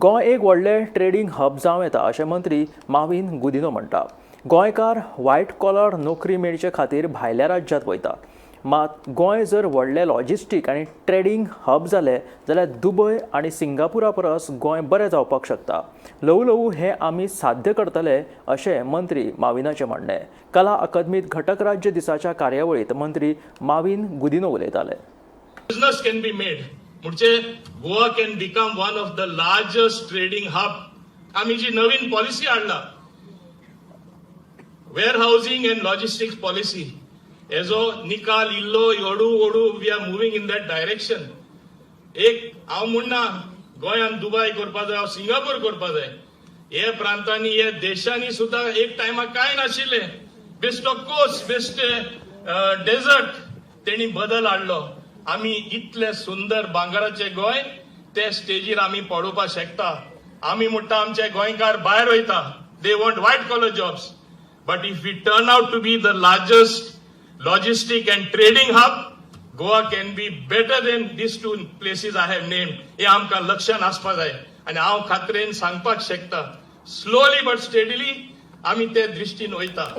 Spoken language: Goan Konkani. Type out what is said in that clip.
गोंय एक व्हडलें ट्रेडींग हब जावं येता अशें मंत्री माविन गुदिन्हो म्हणटा. गोंयकार व्हायट कॉलर नोकरी मेळचे खातीर भायल्या राज्यांत वयता. मात गोंय जर व्हडलें लॉजिस्टीक आनी ट्रेडींग हब जालें जाल्यार दुबय आनी सिंगापुरा परस गोंय बरें जावपाक शकता. ल्हवू ल्हवू हें आमी साध्य करतले अशें मंत्री माविनाचें म्हणणें. कला अकादमीत घटक राज्य दिसाच्या कार्यावळींत मंत्री माविन गुदिन्हो उलयताले. Business can be made म्हणजे Goa can become one of the largest trading hub. आमी जी नवीन पॉलिसी हाडला, warehousing and logistics policy, हेजो निकाल इल्लो हळू हळू we are moving in that direction. एक हांव म्हणना गोंयान दुबाय करपा जाय, हांव सिंगापूर करपा जाय. हे प्रांतांनी, हे देशांनी सुद्दां एक टायमार कांय नाशिल्लें, बेश्टो कोस, बेश्टे डेझर्ट. तेणी बदल हाडलो. आमी इतले सुंदर भांगराचे गोंय ते स्टेजीर आमी पळोवपाक शकता. आमी म्हणटा आमचे गोंयकार भायर वयता, they want white collar jobs, but if we turn out to be the largest logistic and trading hub, Goa can be better than these two places I have named. हे आमकां लक्षात आसपा जाय आनी हांव खात्रेन सांगपाक शकता, स्लोली बट स्टेडीली आमी ते दृश्टीन वयता.